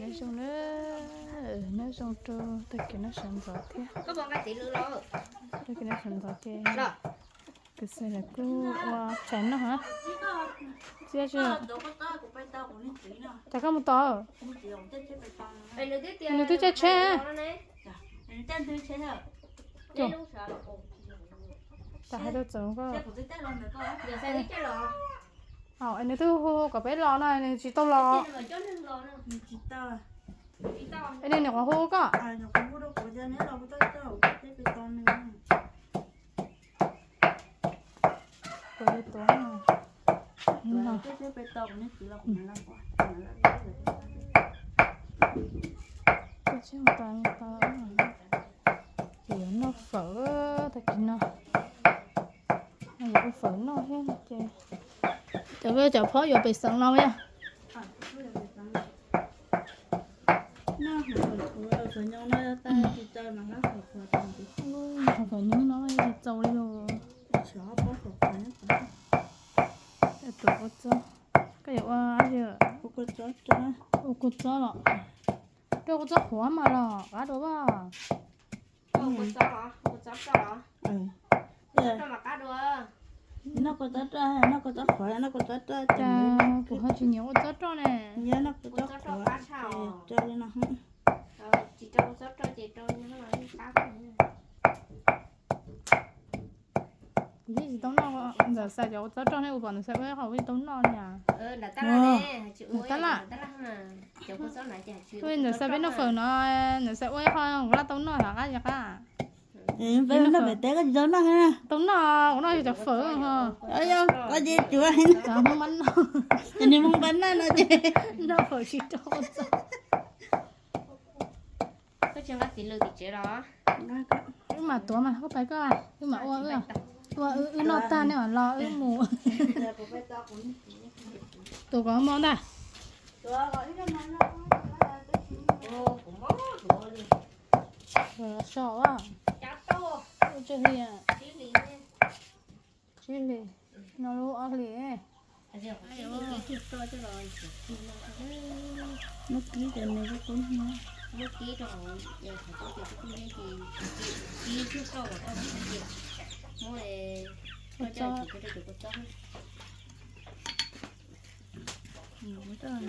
Zoo na, nyob zoo rau tag kis no sawv ntxov thiab. Tag kis no sawv ntxov ces kwv Xais lawv kuj ua tshais noj hab. Txiab tsi, cas koj mus tod? Nws twb caij tsheb. Cas hais rau txawv koj. Nws twb hu kom peb los no nws tsis tau los. Es nws nyuam qhuav hu koj. Kuv li tuav no. Ces yuav noj fawm tag kis no, yuav ua fawm noj thiab ces cov, cov phob yuav pem xeev los yog. Fawm nyob no tsis txaus li los. Tus ua txob, koj yuav ua, ua kua txob los, rau kua txob qhuav mas los qab dua. Noj kua txob roj, noj kua txob qhuav, noj kua txob roj. Cas kuv ho tsis nyiam ua txob roj ne. Nyiam noj kua txob qhuav, rau li no. Kuv yeej tsis tau noj, ntxawm Xais cov ua txob roj nej ua pom ntxawm Xais ua ib qho kuv yeej tau noj li as. Ntawm tab laj. Ntxawm Xais peb noj fawm no, ntxawm Xais ua ib qho kuv laj tau noj tom qab ces qab. Peb noj pem teb koj tsis tau noj. Tau noj, kuv noj yog cov fawm ho. Yog, koj ces tsuav Hmoob Npab noj. Ces nws Hmoob Npab noj no ces noj fawm tsis tau ua txob. Koj tsis nqa txiv lws tim tsev los? Wb mam tuav mas koj pais koj, wb mam ua, ua wb noj tag nej mam los wb mus. Tuav kom mos ntag. So, tsawg hli? Tsib hlis, no lub ob hlis. Muab kib ces nws kuj kub hnyiab. Muab kib rau hauv, muab,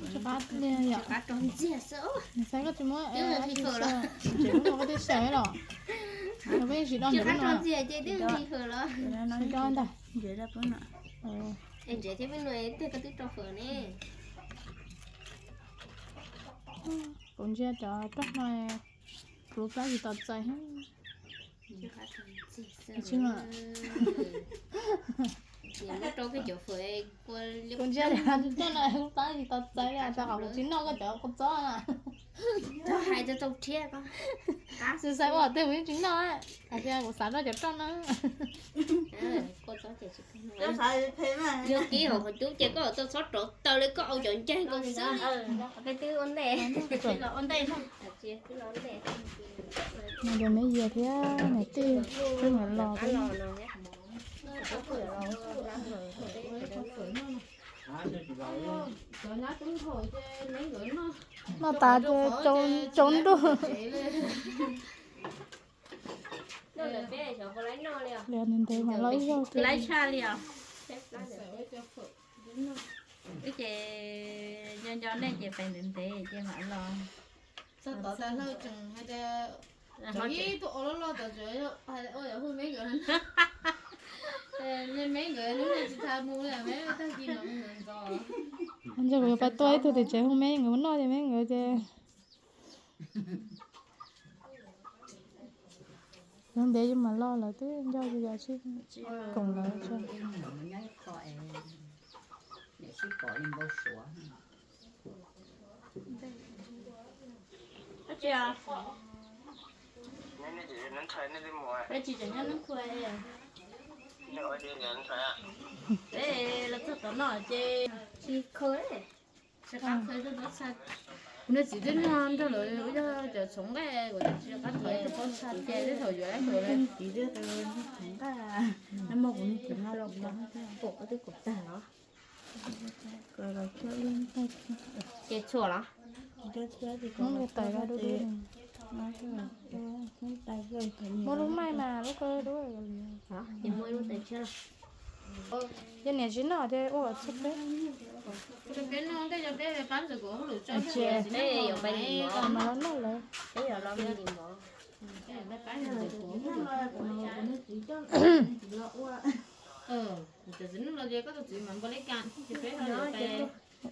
Tsis qab li yom. Nws xav koj tsis muab, tseem muab koj tej saib los. Nws pheej tsis do ntawm no. Tsis do ntag. Ntsev thiab peb nua tej koj twb rau fawm ne. Kuv ntsia cov roj no pluav plab tsis tau txais. Tsis mas. Rau koj cov fawm, kuv ntsia cov roj no pluav plab tsis tau txais li, rau qhov kuv tsis noj koj cov kua txob na. Hais tau tau thiab koj. Xav ua tej kuv yeej tsis noj, hais tias kuv xav noj cov roj no. Yuav kib hauv qhov cub ces koj tau txhob rauv taws li, koj au cov ncaig nkaus xwb. Ua ntej no ces me yias thiab niam tij twb los thiab. Noj tas ces tsaus ntuj. Ntev ntev mam los ib zaug. Wb ces nco nco nej ces pais ntev ntev ces mam los. Txog tod tas hlawv tseem hais tias, tseem ib tug ua loj loj tod tseem ua yog hu me nkawd. Me nkawd lub neej tsis tau mus li, me tag kis no mus ntxov. Ntshe kuv yuav pais tua ib tug tim tsev hu me nkawd mus noj ces me nkawd ces Lub ntev yus mam los lawv twb nco yus yam sib koom lawv. Kuv niag txiv twb nrog lawv ua cov txhoov nqaij, kuv tsis qab thov ib tug pob txha cia tej thaum yuav lawv. Ces txhuam los? Tais dub dub. Muaj lub maij mas lub ko dub. Yog niam tsis noj ces ua txhua peb. Cia mas los noj lawm.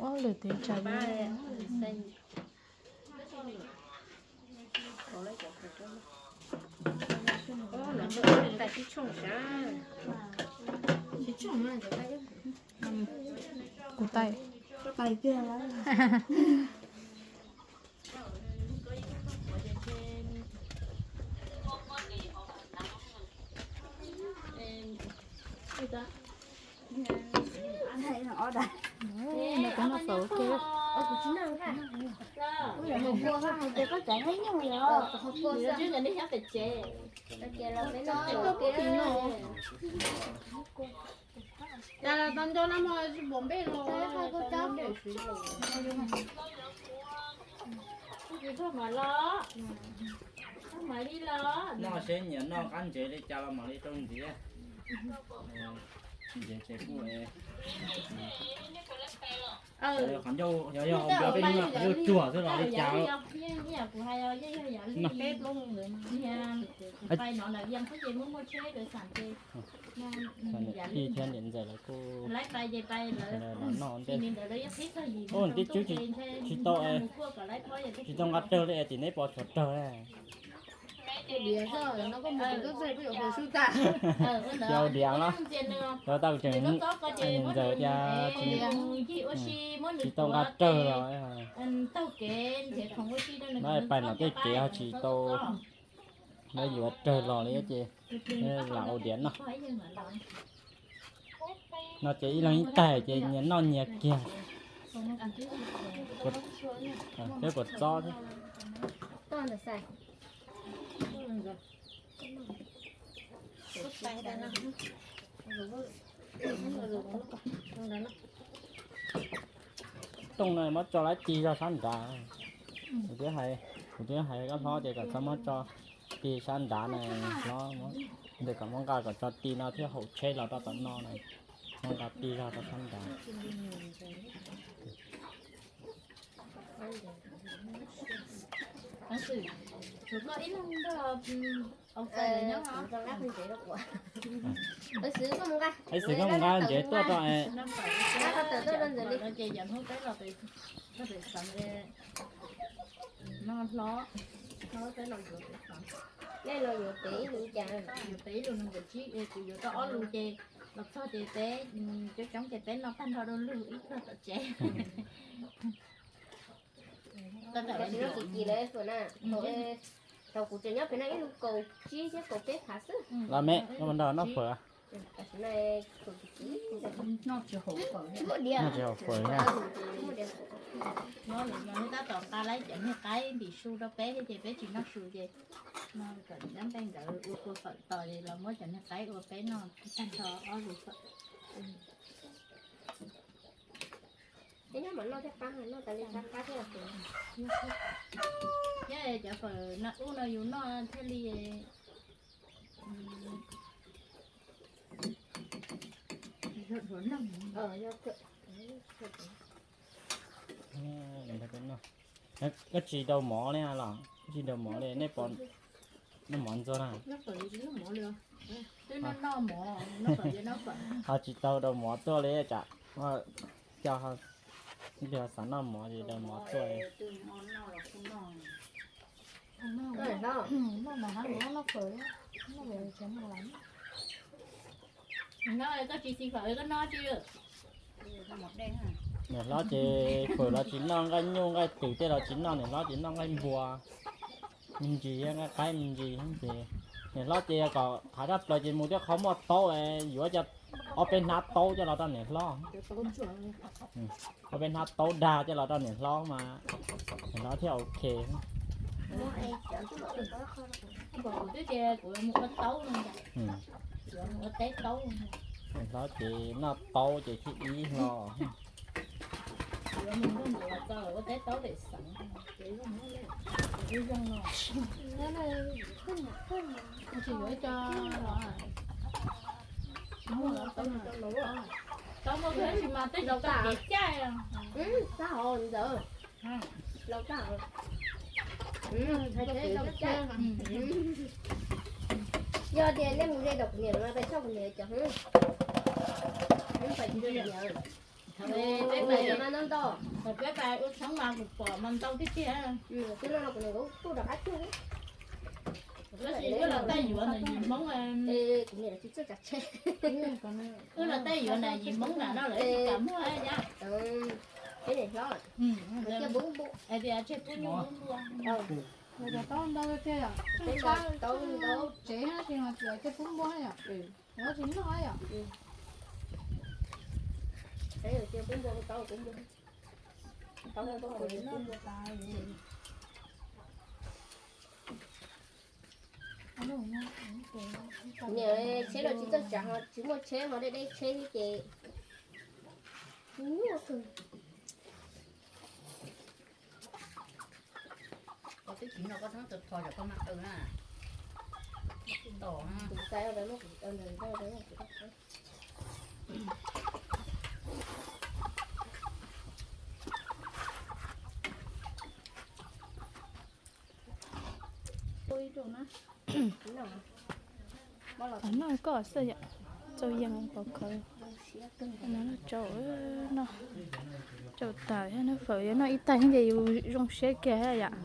Ua lwm tus tsam. Kuv tais. No kuv noj faus ua ke. Cas los tau nco na mog, tsis pom npej los. Noj seb nyiam noj qab ntsev li cas los mam li rau ntxiv. Ntsev ces kuj qhov ncauj, yog hauv nplooj peb hnub no qhov ncauj tsuag xwb los li cas. Tij thiab niam ntxawm lawv kuj los noj ntej. Ub, tib tswv tsis tau, tsis tau nqa rawg li es tim neb pom tshuav rawg. Cia ua diav no, cov tau tseem ntxawm tias tsis tau nqa rawg los. No pais no tej kev ho tsis tau, no yuav rawg los li ces lam ua diav no. No ces ib leeg ib taig ces nyias noj nyias kiag. Peb puas txob thiab. Tooj no muab tso lawm tig zog sab nrad. Kuv twb hais, kuv twb hais koj hlob tias kom txhob muab tso tig sab nrad na, hlob, ntawm kom muab nqa kom tso tig no thiab haum tsheb los rau tom no na, muab nqa tig zog rau sab nrad. Ib xwm koj mus nqa ntsev tuaj rau. Nej los yuav pem ib lus cas? Yuav pem ib lus nees nkaum tsib, kuv yuav tau ob lus ces los txog ces peb coob coob ces peb noj tag nrho rau lug ib pluag tom tsev. Tam sim no tsis kis lawm na, thaum kuv tseem nyob pem no ib lus kaum tsib thiab kaum peb phav xwb. Los me, koj mus nrog noj fawm. Tam sim no kaum tsib, noj tsis haum fawm na. Tab tom nqa lawm cov niag qaib ntim su rau peb thiab ces peb tsis noj su ces no kom nyob ntej nkawd ua kua fawm tos los muab cov niag qaib ua peb noj tag nrho ob lus fawm. Nyob mas noj thiab qab, noj tas li qab qab thiab. Thiab cov fawm no ub no yus noj thiaj li Koj tsis daus mov li los? Koj tsis daus mov li, nej puas noj mov ntxuag na? Ho tsis tau daus mov tuaj li tsam, coj, xav noj mov ces daus mov tuaj. Niam hlob ces fawm los tsis noj, nqaij nyuj nqaij twm tej los tsis noj, niam hlob ces noj nqaij npua me ntsis, nqaij qaib me ntsis ces niam hlob ces kom qhav tshaj plaws ces mus thiab qhov muaj taub, yuav cov ob peb hnab taub coj los rau niam hlob. Ob peb hnab taub dag coj los rau niam hlob mas niam hlob thiaj ok. Niam hlob ces noj taub ces thiaj ib hlo. Mus nrog ntawd los txog lawm ua teb taub lem xeev. Tsis yuav ib co los tau muaj tsis mas tej zaum tau kev caij. Txaj hov ntawd. Laus tag. Yog tias nej mus ze tom kuv niam no pais txog kuv niam cov hub. Pais txog kuv niam. Peb pais mas ntau ntau. Peb pais ua tshoob mas kuv pom mas ntau tiag tiag. Twb no kuv niam kuj rov qab tsuag. Tab sis wb los taij yuav ntawm yim Hmoob. Kuv niam tsis txawj tsav tsheb. Wb los taij yuav ntawm yim Hmoob nram no lawv tsis kam muag nyab. Hais tias tseg pub nyuj pub npua. Cov taub ntau tiag yom. Peb taub ntau tsev thiab ces mas tsuas tseg pub npua yom. Lawv tsis noj yom. Niam, tsheb los tsis txawj tsav, tsis muaj tsheb ho deb deb tsheb thiab ces nyuaj kawg. Koj twb tsis noj koj thoob tau tho yom, koj mag qw na. Tus tais ntawd muab kuv ntawd ntawd. Noj koj xwb yom, txaus yees pov khawv. Noj tsaus, noj tsaus tas thiab, noj fawm thiab, noj ib tag thiab ces yus zoo siab kiag thiab yom.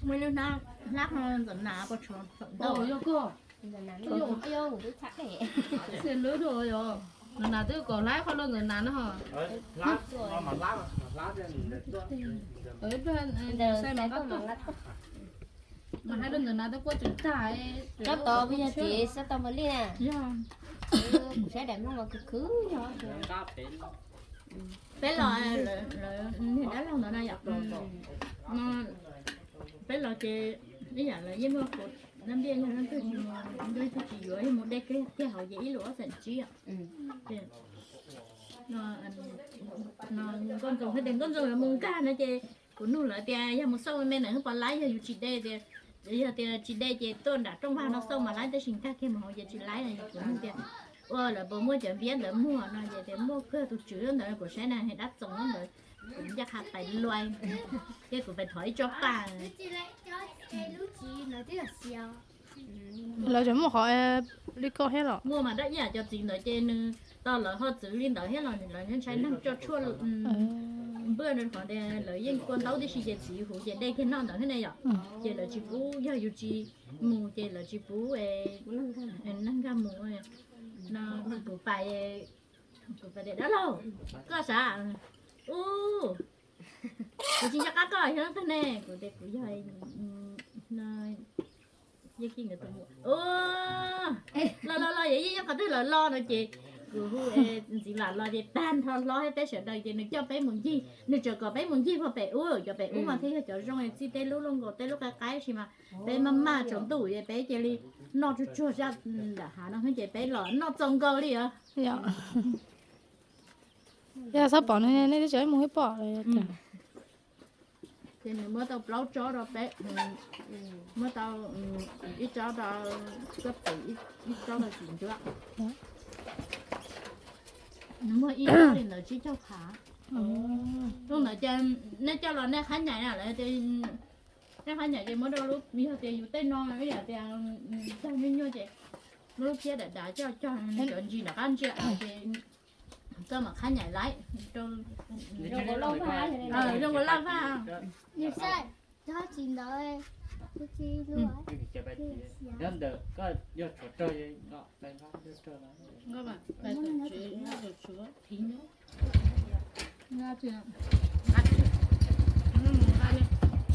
Muaj ib lub hnab ntxawm nas pos tshuav ntau. Ntxawm nas twb kom hlab qhov lub ntxawm nas no. Mas hais lub ntxawm nas twb quaj tsis tag. Sab tod puas yog txiv sab tod npaum li na? Yog. Kuv saib daim mloog mas khwv khwv yog. Peb los, niag dab laug ntawd na yom. Peb los ces ib yam lawv yeej muaj kuv dab ntiaj yog leej twg tsis mus, leej twg tsis yuav yog mus de kiag hauv ces ib lus ob xeem tsib. Nkauj Ntxoog hais tias Nkauj Ntxoog yuav mus nkag no ces kuv nug lawv tias yog mus xauj me me ntawm hwj pos laib yog yus tsis de tias, yog tias tsis de ces tuaj nram rooj vag no xauj mas laib, tab sis nkag kiag mus hauv ces tsis laib no. Kuv nug tias ua lawv puas muaj cov npiab ntawd muag no ces tias muaj kawg, tus tswv ntawd kuv saib na, dab txoov ntawd, kuv ncaj qha pais luaj thiab kuv pais thov ib tsob paj. Lawv tseem muaj qhov li koj thiab los? Muaj mas dab ib yam cov txiv ntawd ces nws tau lawv ho txwv li ntawd thiab los lawv ntshai neeg tso tshuaj npaj rau qhov tias lawv yeej kua ntaub tib si ces txiv huv ces de kiag noj ntawd thiab ne yom. Ces lawv tsis pub, yog yus tsis mus ces lawv tsis pub neeg nkag mus no. Kuv pais, kuv pais tias dab laug, koj sav, ub, kuv tsis nco qab koj yog leej twg ne? Kuv tias kuv yog no, Yeej Kib nkawd tus muam. Los los los, yeej yog qhov twg lawv los no ces kuv hu Ntxiv Vam los ces tag nrho hlob thiab peb sawv daws ces nws coj peb mus ncig, nws tseem kom peb mus ncig puag pem ub, cov pem ub mas thiaj yog cov zoo, txij tej lub looj nkaus tej lub qaib qaib si mas peb maj maj tsaus ntuj ces peb cia li noj tsuag tsuag zaj nram hav no xwb ces peb los noj txaus nkaus li os. Yog txhob pom nws, nej twb tseem mus ib pom. Ces nws muab tau plaub tsob rau peb, muab tau ib tsob rau Koj Pem, ib tsob rau Txiv Ntsuab. Nws muag ib tsob li ntawd tsib caug phav. Rooj ntawd ces nej coj los nej qhab nyaim na, lawv tias nej qhab nyaim ces muab rau lub, yog tias yus tej no ib yam tias cog nyuaj nyuaj ces muab lub phiab dav dav coj cog cov ntsis nram qab ntsia ces koj mam qhab nyaim laib rau zoo nkaus laj vaj. Nws saib, tsis ntawd, nyob ntawm koj yog tshuav rog,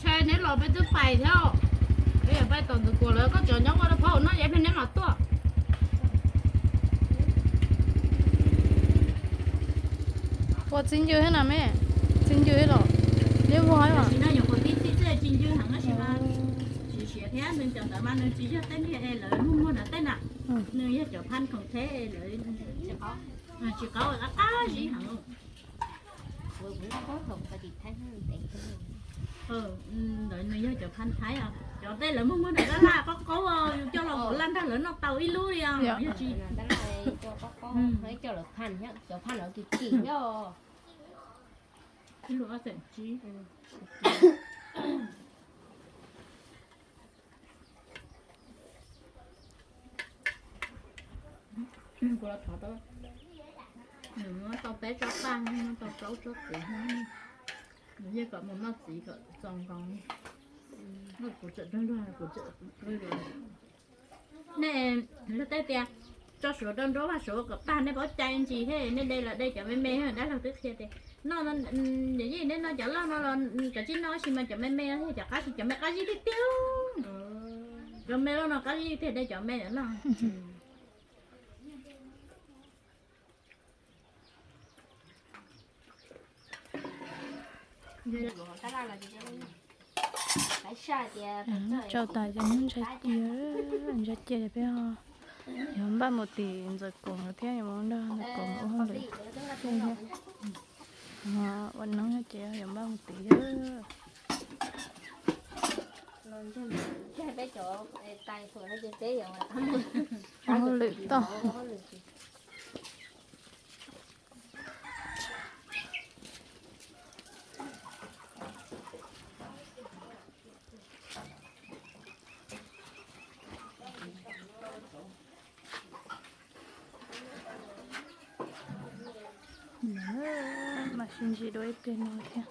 Tshai neb los peb twb pais thiab. Peb pais tom ntawd kuas lawv koj cov nyob ua rau phauj no, ib pliag neb mam tuaj. Ua txiv ncw thiab na me, txiv ncw los, liab vog los. Txiv ncw heev tab sis mas siav siav thiab, nws cov ntawd mas nws tsis yog tej niag es lawv muag muag ntawd tej na, nws yog cov phaj khoom theb lawv tsis qab. Tsis qaub, qab qab zib heev. Ntawd nws yog cov phan Thaib os, cov tej lawv muag muag daim dab laj qaub qaub, yus coj los kuv laj nrag lawv noj tau ib lub li os. Yog tsis, cov phan lawv kim kim os. Ib lub ob txhiab tsib. Kuv los thov tau, nws muab tau peb tsob paj, muab tau plaub tsob txiv, nws yeej kom mus noj txiv kom txaus nkaus. Kuv tseem luag luag, kuv tseem luag luag. Nej luag tej tias tso suav rau nruab vaj suav kom tag, nej paub cai ntsis thiab, nej de los de cov me me, dab laug twb qhia tias noj, yog nej noj cov loj no los kav tsij noj, tab sis mas cov me me no thiaj cov qab zib, cov me qab zib tiag tiag. Cov me loj no qab zib tiag, de cov me no. Tsau tas ces muab ntshai cia, ntshai cia peb ho yuav npaj mus tim Ntxawm Koom thiab, yuav mus nrog Ntxawm Koom ua hauj lwm. Ua neeb ces yuav npaj mus tim ua hauj lwm toj. Mam sib ntsib dua ib pliag no thiab.